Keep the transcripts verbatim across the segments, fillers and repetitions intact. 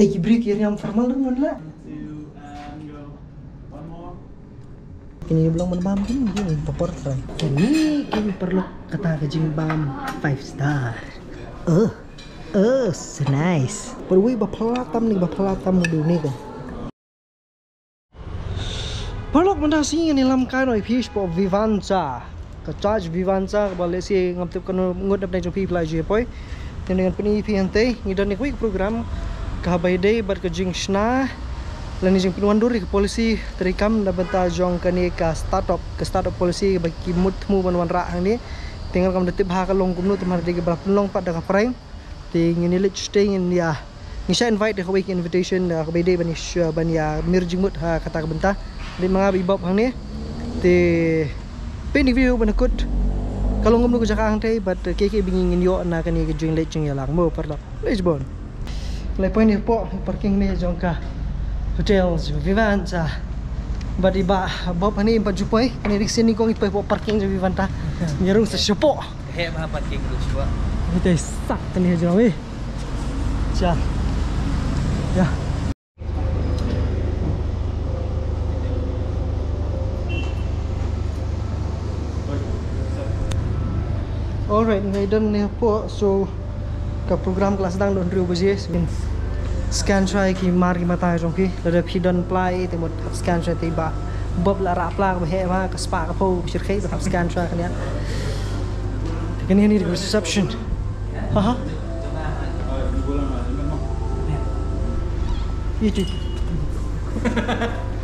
Ei ki briew ki riam formal dang mun la. Kini belong ban bam kini, kini papar trai. Kini kini perlu kata ka jingbam five star. Eh, eh, so nice. Perwei ba pala tam ni, ba pala tam ni duni ka. Paralok, mynta ka sngi ngan ïalam kai noh ïa phi shapoh Vivanta. Ka church Vivanta kaba lehse ngam tip katno ngut na pdeng jong phi ba la ju ïa poi. Te ngan pyni ïa phi hangtei, ngi don ïa kawei ka program kaba ïadei bad ka jingshna lane jingpynwandur ïa ka policy treikam na bynta jong kane ka startup, ka startup policy kaba ki mut thmu ban wanrah hangne. Te nga ruh ngam da tip bha ka long kumno, te mar dei kaba la pynlong pat da ka Prime. Te ngin ïa leit shatei, ngin ïa, ngin sa invite da kawei ka invitation, da kaba ïadei ban ïa sh-, ban ïa mir jingmut ha kata ka bynta. Dei ma nga bad i Bob hangne. Te pyndonkam ïa ka video ban kut ka long kumno ka jaka hangtei, bad kaei kaei ba ngin ïoh na kane ka jingleit jingïalang mo paralok. Leit bun. Leit point hapoh parking ne jong ka Hotel Vivanta. Bad i Bah Bob hangne im pat ju poi, kane dei ka sien nyngkong i poi hapoh parking jong Vivanta. Ngi rung sa shapoh. Ka heh bha parking ruh shuwa. Kita sak kane ha jrong eh. Cha. Ya. Alright, ngi don ne hapoh, so ka program ka la sdang, don hynriew baje, so ngin scan shuwa ïa ki mar ki mata jong phi. Lada phi don pla te mut hap scan shuwa te i Bah Bob la rah pla kaba heh bha, ka spah ka phew shyrkhei, hap scan shuwa kane. Kane ne ka reception. Ha ha. Iti.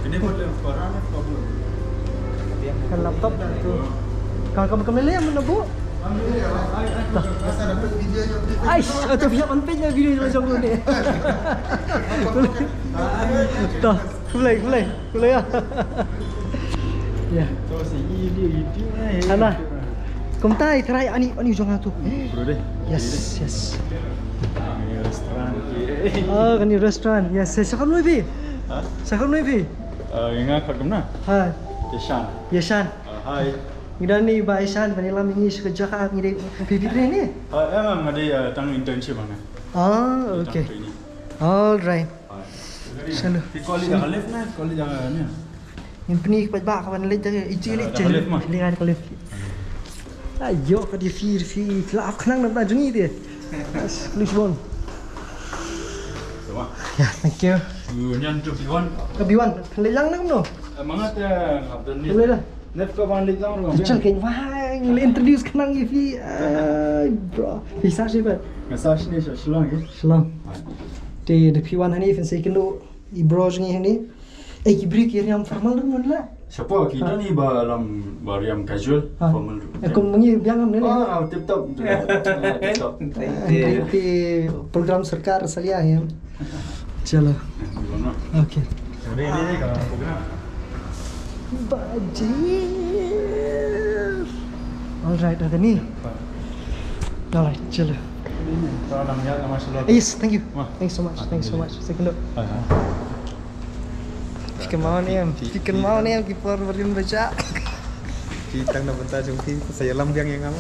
Kane boleh parah ni problem. Ka laptop dah tu. Ka, ka, ka mele mana bu? Aish, atau pihak penting dah video jong jong ni. Dah, mulai, mulai, mulai ya. Ya. Ana. Kumta i trai ani, ani jong tu. Bro deh. Yes, yes. Kani restaurant. Ah, kani restaurant. Yes, yes. Siapa nama phi? Ha? Siapa nama phi? Eh, nga khat kumna. Hai. Yashan. Yashan. Ah, hai. Ngi don ni Bah Yashan, ban ïalam ïa ngi sha ka jaka ngi dei P P three ni. Ah, em, em, nga dei, eh, tang internship hangne. Ah, okay. All right. Hai. Shalom. Phi call ïa ka lift na, call ïa ka ni. Ngin pyni pat ba ka ban leit da i chi leit da ka lift ma. Leit da ka lift. Ayo ka dei phi, phi la ap khnang na jong i te. Yes, please bon. Ya, thank you. Nyan tu B one. Ka B one. Leit lang na kumno? Mangat ya ngap dan ni. Leit lang. Nep ka ban leit lang ruh. Chal kein wah, ngi introduce khnang ïa phi. Ai, bro. Phi sah shi pat? Nga sah shane sha Shillong ïa. Shillong. Te da phi wan hangne phin sa ïakynduh i bro jong ngi hangne. Eh, ki briew ki riam formal dang mun la. Shapoh ki don hi ba lam ba riam casual, formal. Eh, kum ngi biang lam ne. Ah, tip top. Tip top. Te program sorkar salia hi. Chalo. Okay. Bajer. All right, ada ni. All right, chalo. Yes, thank you. Thanks so much. Thanks so much. Second look. Phi kynmaw ne em, phi kynmaw ne em ki por ba rim ba jah. Phi tang na bynta jong phi, sa ïalam biang ïa nga mo.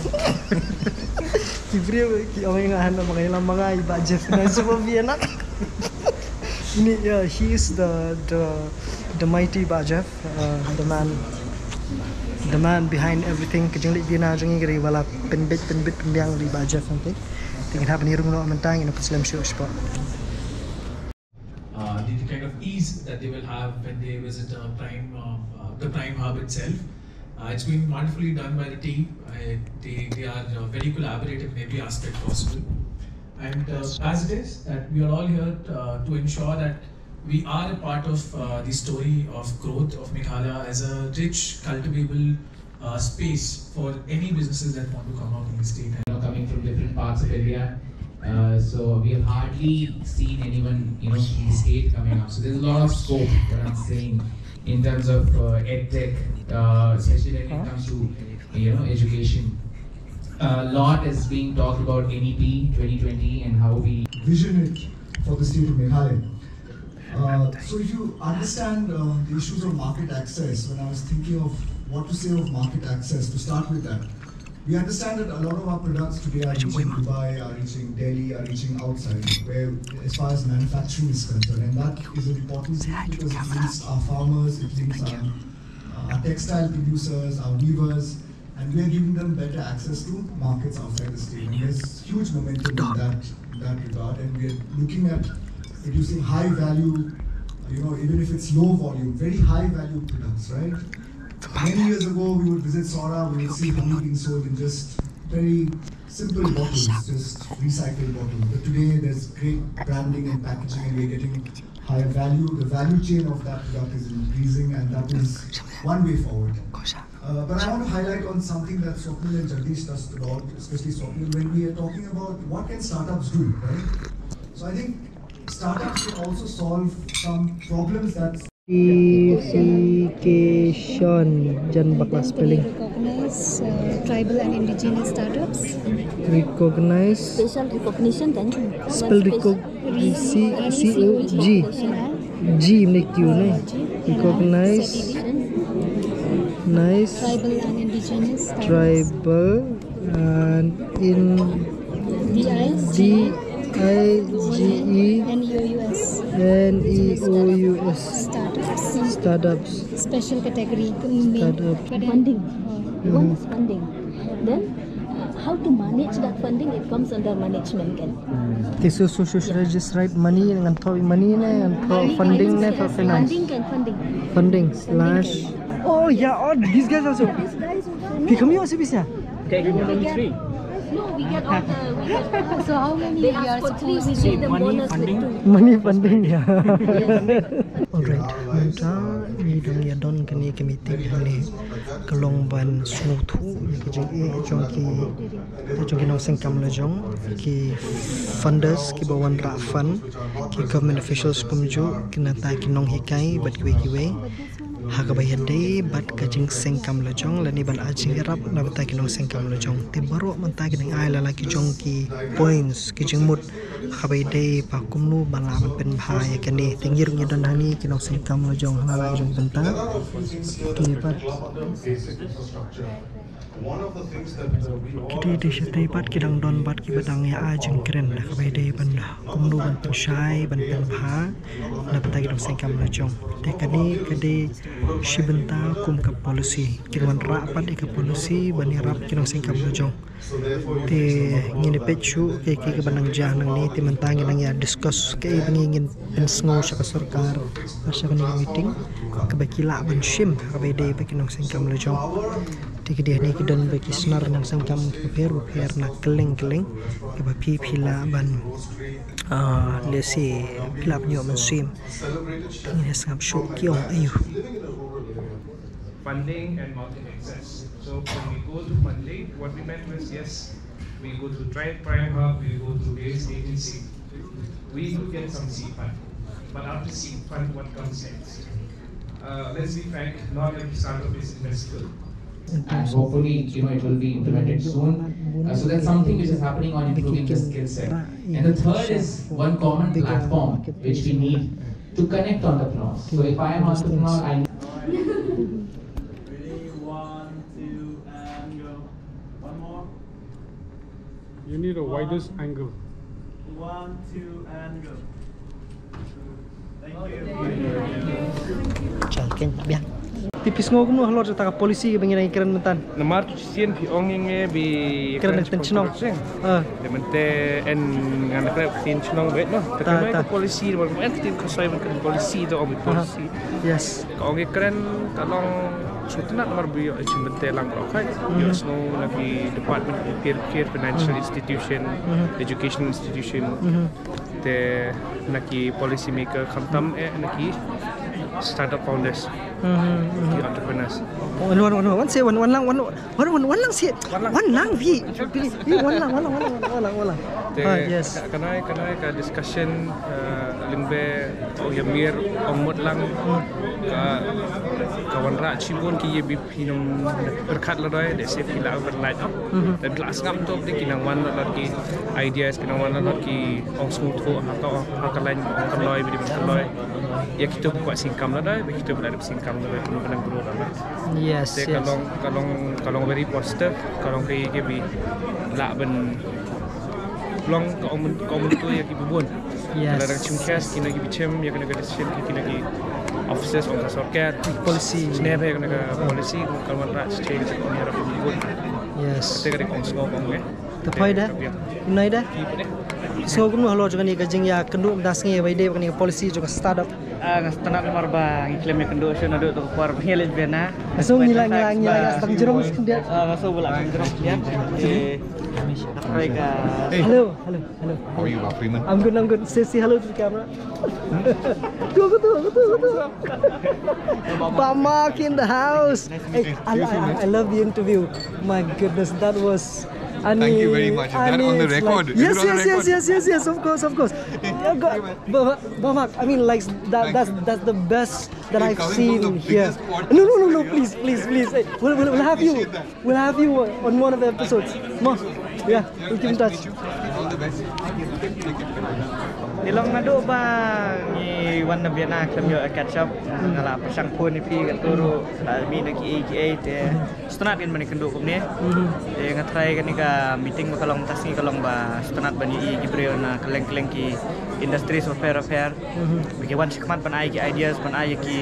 Ki briew ki ong ïa nga hana ba nga ïalam ma nga i Bah Jeff na shuwa phi anak. Ini, yeah, he is the, the, the mighty Bah Jeff, uh, the man, the man behind everything. Ka jingleit biang na jong ngi ka dei ba la pynbeit pynbeit pynbiang da i Bah Jeff hangtei. Te ngin hap ban ïarung noh mynta, ngin ïa pynslem shuh shapoh. Uh, the, the kind of ease that they will have when they visit uh, Prime, uh, uh, the Prime Hub itself. Uh, it's been wonderfully done by the team. I, they, they are uh, very collaborative in every aspect possible. And uh, as it is, that we are all here uh, to ensure that we are a part of uh, the story of growth of Meghalaya as a rich, cultivable uh, space for any businesses that want to come up in the state. You know, coming from different parts of India, uh, so we have hardly seen anyone, you know, in the state coming up. So there's a lot of scope, what I'm saying, in terms of uh, edtech, uh, especially when it comes to, you know, education. A lot is being talked about N E P twenty twenty and how we vision it for the state of Meghalaya. Uh, so if you understand uh, the issues of market access, when I was thinking of what to say of market access, to start with that, We understand that a lot of our products today are reaching Dubai, are reaching Delhi, are reaching outside, where as far as manufacturing is concerned, and that is an important thing because it links our farmers, it links our, uh, our textile producers, our weavers, and we are giving them better access to markets outside the state. And there's huge momentum in that, in that regard, and we are looking at producing high value, you know, even if it's low volume, very high value products, right? Many years ago, we would visit Sohra, we would see honey being sold in just very simple bottles, just recycled bottles. But today, there's great branding and packaging, and we're getting higher value. The value chain of that product is increasing, and that is one way forward. Uh, but I want to highlight on something that Swapnil and Jagdish touched about, especially Swapnil, when we are talking about what can startups do, right? So I think startups can also solve some problems that Specification, jan bakla spelling. Recognize uh, tribal and indigenous startups. Recognize. Special recognition kan? Spell recog C C O G. G ne Q ne. Recognize. Nice. Tribal and indigenous startups. Tribal and in D I G D I G E N E O U S. N E O U S. Startups. Startups. Special category. Startup. Funding. One is funding. Then, uh, how to manage that funding? It comes under management kan. This is social strategies, right? Money, ngan thoh money ne, ngan thoh funding ne, thoh finance. Funding kan, funding. Funding slash. Oh yeah, oh these guys also. These guys also. Phi kham ïoh sibis ïa? Okay, you want only three? No, we get all the. We get, so how many? They ask for three, we give them bonus with two. Money funding, yeah. Alright, mynta ngi dang ïa don kane ka meeting hangne ka long ban sngewthuh ïa ka jingeh jong ki, jong ki nongseng kam lajong, ki funders kiba wanrah fund, ki government officials kumjuh, ki nangta ki nonghikai bad kiwei kiwei. Ha kaba ïadei bad ka jingseng kam lajong lane ban ai jingïarap na bynta ki nongseng kam lajong. Te baroh mynta ki dang ai la la ki jong ki points, ki jingmut ha kaba ïadei ba kumno ba lah ban pynbha ïa kane. Te ngi ruh ngi don hangne ki nongseng kam lajong ha la la ki jong ki bynta. Ki pat Ki dei dei shatei pat ki dang don pat kiba dang ïa ai jingkren na kaba ïadei ban kumno ban pynshai ban pynbha na bynta ki nongseng kam lajong. Te kane ka dei shi bynta kum ka policy. Kin wanrah pat ïa ka policy ban ïarap ki nongseng kam lajong. Te ngin ïa peit shuh kaei kaei kaba nang jia nangne, te mynta ngi nang ïa discuss kaei ba ngi ngin pynsngew sha ka sorkar ha sha kane ka meeting kaba ki lah ban shim kaba ïadei bad ki nongseng kam lajong. Te ki dei hangne ki don ba ki snar nongseng kam kiba pher ba pher na kylleng kylleng kiba phi phi lah ban, ah, lehse phi lah ban ïoh mynsiem. Te ngin ïa sngap shuh ki ong aïu. Funding and market access. So when we go to funding, what we meant was, yes, we go to Tri-, Prime Hub, we go to various agency. We do get some seed fund. But after seed fund, what comes next? Uh, let's be frank, not every startup is investable. And hopefully, you know, it will be implemented soon. Uh, so that's something which is happening on improving the skill set. And the third is one common platform which we need to connect entrepreneurs. So if I am entrepreneur, I need. Ready, one, two, and go. One more. You need a widest angle. One, two, and go. Thank you. Chal keng biang. Te phi sngew kumno halor kata ka policy kaba ngi dang kren mynta? Namar tu shisien phi ong ïa ngi ba kren ktien shnong. Te mynta en ngan kren ktien shnong beit noh. Te ka policy, namar en ktien khosoi ban kren policy, to ong policy. Yes. Ka ong ïa kren ka long sngewtynnat namar ba ïoh jingmyntoi lang baroh kai. Ïohsngew na ki department ki tier, tier financial institution, education institution. Te na ki policy maker khamtam eh na ki startup founders, ki entrepreneurs. Wan, wan, wan, wan, say, wan, wan lang, wan, wan, wan, wan lang, say, wan lang, wi, wi, wan lang, wan lang, wan lang, wan lang, wan lang. Te ka, ka nai, ka nai ka discussion, eh, lyngba ong ïa mir ong mut lang, ka, ka wanrah shibun ki ïa bi phi nang pyrkhat la doi de se phi la pyrlait. Te la sngap to de ki nang wan la ki ideas, ki nang wan la ki ong sngewthuh ha ka, ha ka lain ong ka loi, bi dei ban ka loi. Ïa kito ba kwah sngewkam lada, ba kito ba la dep sngewkam lada, kano kano kano lada. Yes, te ka yes. long, ka long, ka long very positive, ka long kaei kaei ba lah ban long ka ong, ka ong to ïa ki bun. Yes. Ka la dang chim khia, kino ki ba chim, ïa kano ka decision, ki kino ki officers ong ka sorkar. Policy. Sngewbha ïa kano ka policy, ka wanrah change, kano ka bun. Yes. Te ka dei ka ong sngewbha ong eh. Te poi da. Nai da. So kumno halor jong kane ka jingïakynduh mynta sngi ba ïadei bad kane ka policy jong ka startup. Ah, nga sngewtynnat namar ba ngi khlem ïakynduh shuh naduh to ka por ba ngi leit biang na. So ngi la, ngi la, ngi la, nga sdang jrong sdang. Ah, nga shu ba la sdang jrong sdang. Eh, nga try ka. Hello, hello, hello. How are you, Bah Freeman? I'm good, I'm good. Say, say hello to the camera. Tu, tu, tu, tu, tu. Bah Mark in the house. Hey, I, I, I love the interview. My goodness, that was. Thank you very much. Is that on the record? Yes, yes, yes, yes, yes, yes. Of course, of course. Yeah, go- Bah, Bah, Bah Mark, I mean, like that, that's that's the best that I've seen here. No, no, no, no, please, please, please. Hey, we'll, we'll, we'll have you. We'll have you on one of the episodes. Mo, yeah, we'll keep in touch. All the best. Thank you. Thank you. Te long naduh ba ngi wan na Vietnam khlem ïoh catch up, nga la pyrshang phone ïa phi katto ruh, la mih na kiei kiei te. Sngewtynnat ban ïakynduh kumne. Mhm. Te nga try kane ka meeting ba ka long mynta sngi ka long ba sngewtynnat ban ïohi ki briew na kylleng kylleng ki industries bapher bapher. Mhm. Ba ki wan shakhmat ban ai ki ideas, ban ai ki,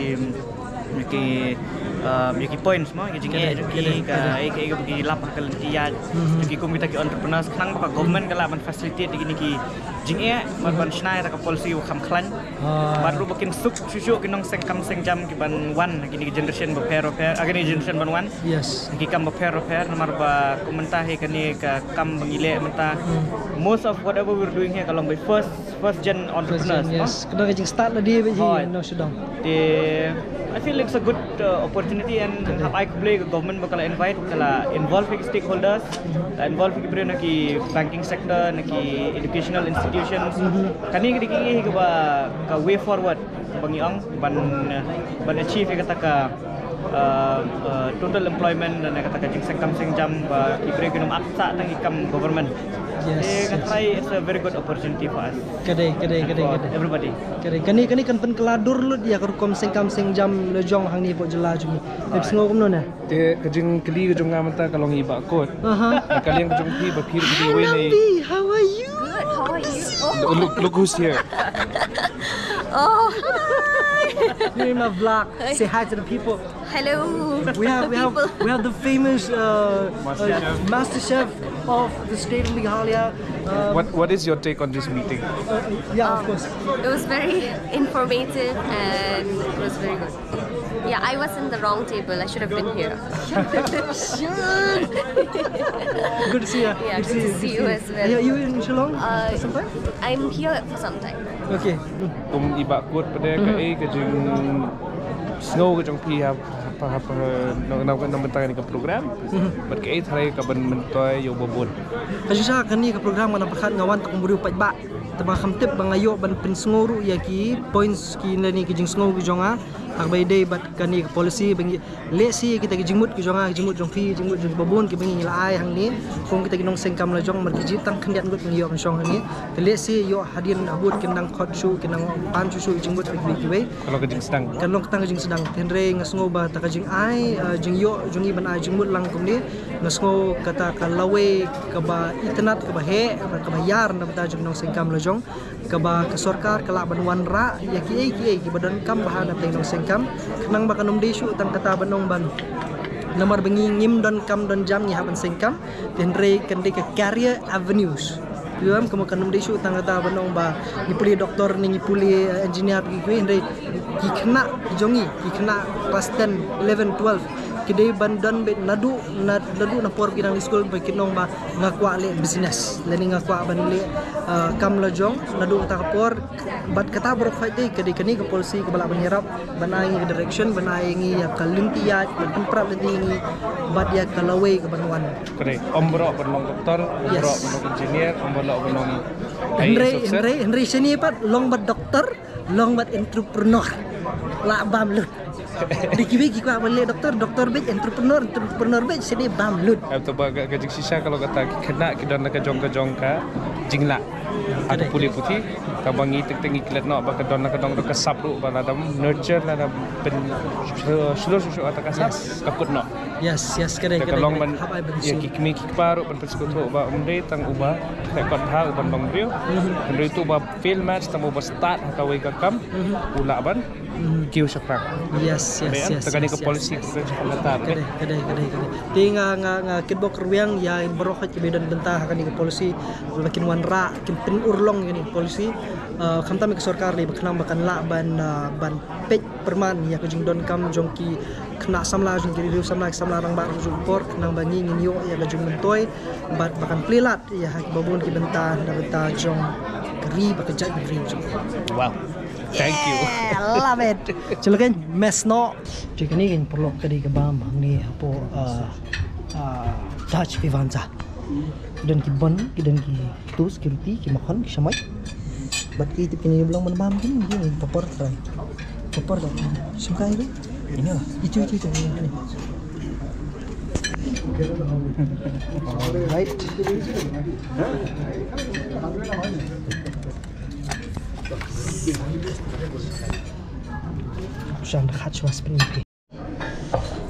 ki, um, ïa ki points mo, ki jingeh jong ki, ka, eh, ka, eh, ka, ki lap ha ka lynti ïaid. Mhm. Jong ki kum kita ki entrepreneurs, khnang ba ka government ka lah ban facilitate ïa kine ki jingeh, ban, ban shna ïa ka policy ba kham khlaiñ. Ah. Bad ruh ba kin suk shuh shuh ki nongseng kam seng jam ki ban wan, kine ki generation bapher bapher, ah, kine ki generation ban wan. Yes. Ki kam bapher bapher, namar ba kum mynta hi kane ka kam ba ngi leh mynta. Hmm. Most of whatever we're doing here ka long by first, first gen entrepreneurs, yes. Ka dang ka jingstart lade ba hi, no shutdown. Te, I feel it's a good, uh, opportunity and hap ai khublei ka government ba ka la invite, ka la involve ki stakeholders, ka involve ki briew na ki banking sector, na ki educational institutions. Mhm. Kane ka dei ka, ka ba, ka way forward ba ngi ong ban, ban achieve ïa kata ka, uh, uh, total employment, na kata ka jingseng kam seng jam ba ki briew kin ym ap sah tang ki kam government. Yes, yes. Te nga try it's a very good opportunity for us. Ka dei, ka dei, ka dei, ka dei. Everybody. Ka dei, kane, kane kan pynkylla dur lut ïa ka rukom seng kam seng jam la jong hangne hapoh jylla jong ngi. Phi sngew kumno ne? Te ka jingkylli ka jong nga mynta ka long ïa i Bah Kut. Aha. Ka liang ka jong phi ba phi ruh phi wei ne. Hi, Nambi, how are you? Good, how are you? Oh. Look, look, look who's here. Oh, hi. You're in my vlog. Hi. Say hi to the people. Hello. We have, we have, we have the famous, uh, uh, master chef of the state of Meghalaya. Um, what, what is your take on this meeting? Uh, yeah, of course. Um, it was very informative and it was very good. Yeah, I was in the wrong table. I should have been here. Good to see you. Yeah, good to see you as well. Are you in Shillong for some time? Uh, I'm here for some time. Okay. Kum i Bah Kut pat, kaei ka jingsngew ka jong phi ha, ha, ha, ha, na, na, na bynta kane ka program? Mhm. Bad kaei tharai ka ban myntoi ïa u ba bun? Ka jingshisha kane ka program nga nang pyrkhat nga wan tang kum u briew paidbah. Te ba kham tip ba nga ïoh ban pynsngew ruh ïa ki points ki lane ki jingsngew ki jong nga. Ha kaba ïadei bad kane ka policy ba ngi leh shi kita ki jingmut ki jong nga, ki jingmut jong phi, ki jingmut jong ki ba bun kiba ngi la ai hangne. Kum kita ki nongseng kam la jong, namar ki jied tang khyndiat ngut ba ngi ïoh ban shong hangne. Te leh shi ïoh hadien habud kin nang khot shuh, kin nang pan shuh shuh ki jingmut kiwei kiwei. Ka long ka jingsdang. Ka long tang ka jingsdang. Hynrei nga sngew ba kata ka jingai, eh, jingïoh jong ngi ban ai jingmut lang kumne, nga sngew kata ka lawei kaba itynnad, kaba heh, kaba ïar na bynta jong ki nongseng kam la jong. Kaba ka sorkar ka lah ban wanrah ïa kiei kiei kiba donkam bha na pdeng nongseng kam. Khnang ba kan ym dei shuh tang kata ban ong ban, namar ba ngi ngim donkam don jam ngi hap ban seng kam. Hynrei kan dei ka career avenues. Ïa, kumba kan ym dei shuh tang kata ban ong ba ngi pule doktor ne ngi pule, eh, engineer kiwei kiwei, hynrei ki khynnah jong ngi, ki khynnah klas ten, eleven, twelve, ki dei ban don beit naduh, na, naduh na por ki dang leit skul ba kin ong ba nga kwah leh business lane nga kwah ban leh, ah, kam la jong naduh kata ka por. Bad kata baroh khoit te ka dei kane ka policy kaba lah ban ïarap, ban ai ngi ka direction, ban ai ngi ïa ka lynti ïaid, ban pynprah lynti ngi bad ïa ka lawei ka ban wan. Ka dei, ym baroh ban long doktor, ym baroh ban long engineer, ym baroh ban long I A S officer. Hynrei, hynrei, hynrei shane pat long bad doktor, long bad entrepreneur. Lah bam lut. Dei kiwei ki kwah ban leh doktor, doktor beit, entrepreneur, entrepreneur beit, shane bam lut. Em, te ba ka, ka jingshisha ka long kata ki khynnah ki don la ka jong ka jong ka jinglah. Atu pule puthi, kaba ngi teng teng ngi klet noh ba ka don la ka dong ka sap ruh ba la dam nurture la dam pen shlur shuh shuh ata ka sap ka kut noh. Yes, yes, ka dei, ka long ban, ya ki kmie ki kpa ruh ban pynsngewthuh ba um dei tang uba record ha uban bang briew. Hynrei tu ba fail match tang uba start ha kawei ka kam u lah ban kiew shaphrang. Yes, yes, yes. Te kane ka policy ka jingkhanlata. Ka dei, ka dei, ka dei, ka dei. Te nga, nga, nga kitbok rwiang ïa baroh kiba don bynta ha kane ka policy, ba kin wanrah, kin pynurlong ïa kane ka policy. Uh, khamtam ïa ka sorkar lei ba khnang ba kan lah ban, uh, ban peit pyrman ïa ka jingdonkam jong ki khynnah samla, jong ki riew samla, ki samla rangbah rangbah por, khnang ba ngi ngin ïoh ïa ka jingmyntoi bad ba kan plie lad ïa ha kiba bun ki bynta na bynta jong ka ri bad ka jaitbynriew jong. Wow. Thank you. Yeah, love it. Chalo, kan mess noh. Te kane kan paralok ka dei ka bam hangne hapoh, uh, uh, Taj Vivanta. Ki don ki bun, ki don ki toast, ki roti, ki makhon, ki shamai. Bad ki tip kine ba long ban bam kine, kine papar trai. Papar da. Suka ini. Ini lah. Itu, itu, itu, ini. Alright. Shan khat shwa spring.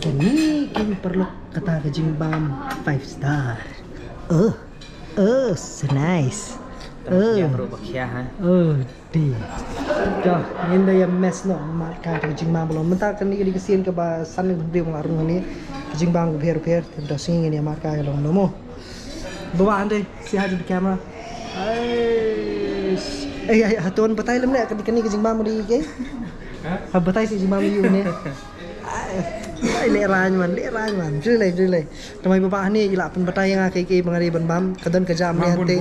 Kane kan paralok kata ka jingbam five star. Oh, oh, so nice. Oh. Yang ruh ba khia, ha. Oh, di. Ka ngin da ïa mess noh markai ka jingbam ba long. Mynta kane ka dei ka sien kaba san ne hynriew nga rung kane ka jingbam ka pher pher. Te da sngi ngin ïa markai ka long, no mo. Bawa ande, say hi to the camera. Ai. Eh, ai, ha, to batai lem ne, kane, kane ka jingbam ka dei kaei? Ha? Ha, batai sa jingbam ïa u ne. Ai, ai, lehrain man, lehrain man. Jui lei, jui lei. Tang ba bapha hangne i la pynbatai ïa nga kaei kaei ba nga dei ban bam, ka don ka jam ne hangtei.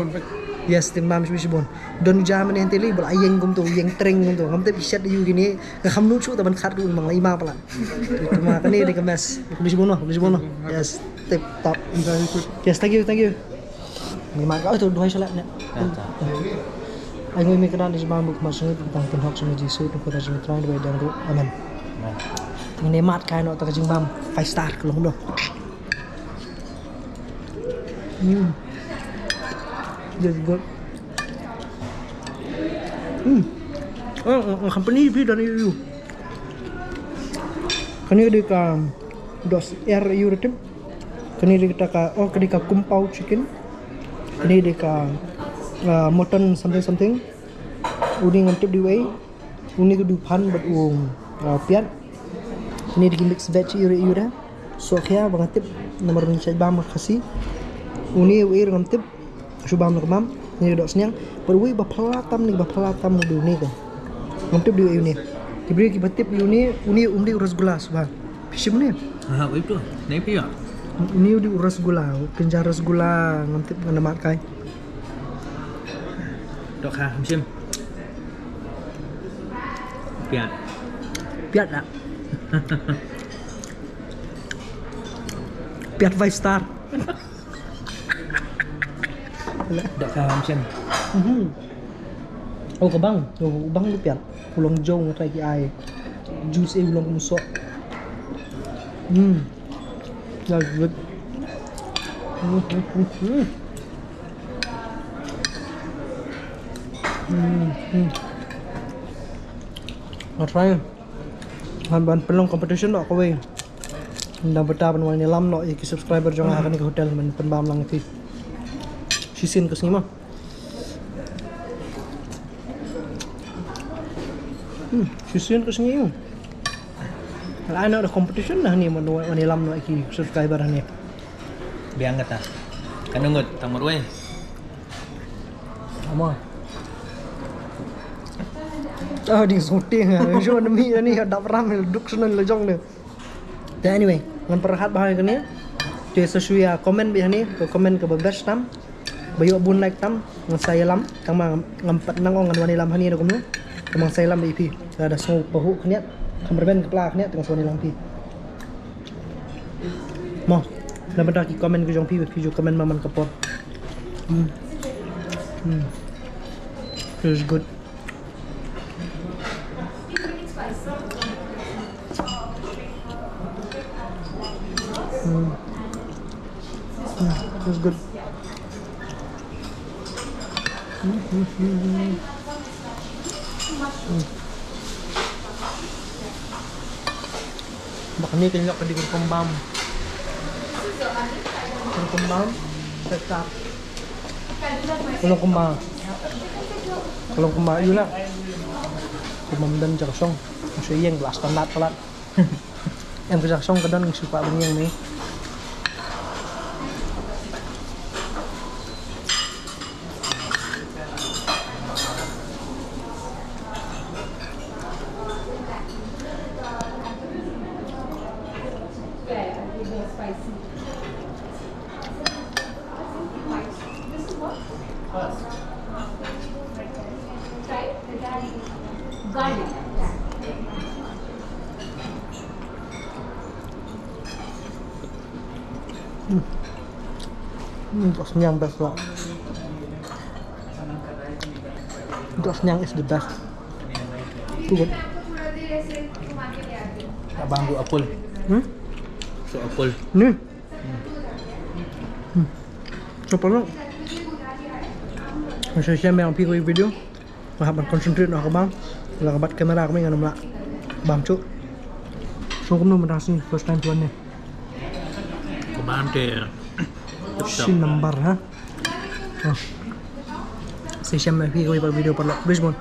Yes, te bam shibun shibun. Don jam ne hangtei lei, ba la ïeng kumto, ïeng treng kumto. Ngam tip shet ïa u kine, nga kham nud shuh ta ban khat ruh, mang la i ma palat. Te ma kane dei ka mess. Khublei shibun noh, khublei shibun noh. Yes, tip top. Yes, thank you, thank you. Ngi mad ka, oh, to duwai shalak ne. Ai ngui mi ka dan di jemang buk masung it tang pynhok sha Jisu, tu kota jemi Trai, duwai dang ruh. Amen. Ngi mad kai noh ta ka jingbam five star ka long noh. Hmm. Yes, good. Hmm. Oh, oh, oh, company bi dan ïa u. Kane dei ka dos er ïa u retip. Kane dei kata ka, oh, kane ka kung pao chicken. Kane dei ka, ah, mutton something something. Uni ngam tip dei wei. Uni ka dei u phan bad u, ah, piat. Kane dei ki mix veg ïa u re ïa u re. So khia ba nga tip namar ngi shait bam ka Khasi. Uni u ir ngam tip. Shu bam na ka mam, ni dok sniang. Bad uwei ba phylla tam ni, ba phylla tam u dei une ka. Ngam tip dei uei une. Ki briew kiba tip dei une, une um dei u rasgulla shuwa. Phi shim une? Ha, uei tu. Nai phi ïa. Une u dei u rasgulla, u kynja rasgulla ngam tip ngan mat kai. Dok ha, ngam shim. Piat. Piat dak. Piat five star. Dak ka ham chen. Mhm. Oh, ka bang. Oh, bang lu piat. U long jong nga trai ki ai. Juice eh u long muso. Hmm. That's good. Hmm, hmm, hmm, hmm. Hmm, hmm. Nga trai. Ngan ban pynlong competition noh kawei. Nda bynta ban wan ïalam noh ïa ki subscriber jong nga ha kane ka hotel ban pynbam lang ïa ki. Shisien ka sngi ma. Hmm, shisien ka sngi. Lah noh da competition na hangne ban wan ïalam noh ïa ki subscriber hangne. Biang kata. Kan ngut tang marwei. Ama. Ah, ding shooting ah. Jong mi ni dap ram duk shnong la jong ni. Te anyway, ngan pyrkhat bha ïa kane. Te sa shu ïa comment bha ïa kane, ka comment kaba best tam. Ba ïoh bun like tam, ngan sa ïalam, tang ma ngam pat nang ong ngan wan ïalam hangne da kumno. Tang ma ngan sa ïalam bha ïa phi. Lada sngew pahuh khyndiat, kham rben kpla khyndiat, te ngan sa wan ïalam phi. Mo, na bynta ki comment ki jong phi, phi ju comment man man ka por. Hmm. Hmm. Feels good. Hmm. Hmm. Feels good. Bad kane kan ïoh ka dei ka rukom bam. Ka rukom bam. Ka long kumba, ka long kumba ïa u lah. Kumba ym don jaka shong. Shu ïeng la standard palat. Em ka jaka shong ka don, ngi shu kwah ban ïeng ne. Hmm. Hmm, dohsniang best lah. Dohsniang is the best. Too good. Abang tu apple. Hmm? So apple. Ni. Hmm. So parlok. Nga sa shem ïa phi ïa ka video. Nga hap ban concentrate noh ha ka bam. La ka bat camera kaba ngan ym lah bam shuh. So kumno mynta ka sngi, first time to one ne. Ka bam te tip top. Shin number ha. Oh. Sa shem ïa phi ïa ka video parlok. Please mon.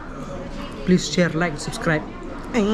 Please share, like, subscribe. Eh.